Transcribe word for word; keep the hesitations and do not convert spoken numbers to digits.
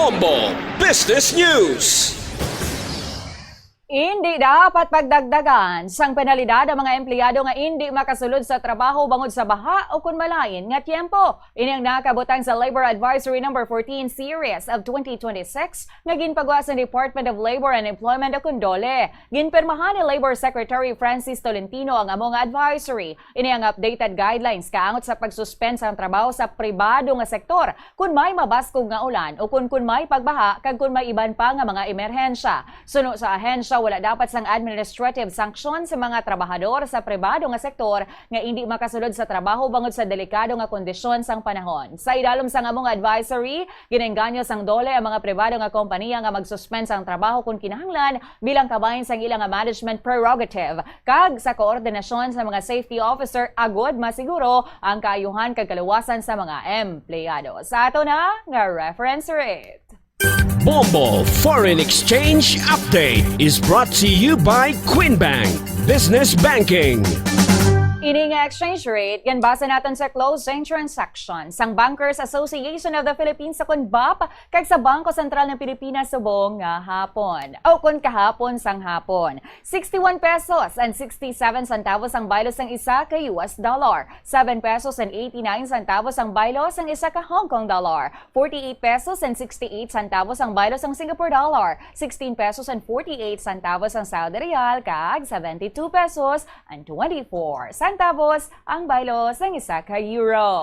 Bombo Business News. Indi dapat pagdagdagan sang penalidad ang mga empleyado nga indi makasulod sa trabaho bangod sa baha o kon malain nga tiyempo. Ini ang nakabutang sa Labor Advisory Number fourteen Series of twenty twenty-six nga ginpagwa sa Department of Labor and Employment o kon DOLE. Ginpirmahan ni Labor Secretary Francis Tolentino ang amo nga advisory. Ini ang updated guidelines kaangot sa pag-suspend sang trabaho sa pribado nga sektor kon may mabaskog nga ulan o kon, kon may pagbaha kag kon may iban pa nga mga emerhensya. Suno sa ahensya, wala dapat sang administrative sanction sa mga trabahador sa pribado nga sektor nga indi makasulod sa trabaho bangod sa delikado nga kondisyon sang panahon. Sa idalom sang amo nga advisory, ginaengganyo sang DOLE ang mga pribado nga kompanya nga mag-suspend sang trabaho kon kinahanglan bilang kabahin sang ila nga management prerogative kag sa koordinasyon sa mga safety officer agod masiguro ang kaayuhan kag kaluwasan sa mga empleyado. Sa ato na nga reference rate. Bombo Foreign Exchange Update is brought to you by Queen Bank Business Banking. Ini nga exchange rate ginbase naton sa closing transaction sang Bankers Association of the Philippines o kon BAPH kag sa Bangko Sentral ng Pilipinas subong nga hapon o kon kahapon sang hapon. Sixty-one pesos and sixty-seven centavos ang baylo sang isa ka U S dollar. Seven pesos and eighty-nine centavos ang baylo sang isa ka Hong Kong dollar. Forty-eight pesos and sixty-eight centavos ang baylo sang Singapore dollar. Sixteen pesos and forty-eight centavos ang Saudi riyal, kag seventy-two pesos and twenty-four centavos ang baylo sang isa ka euro.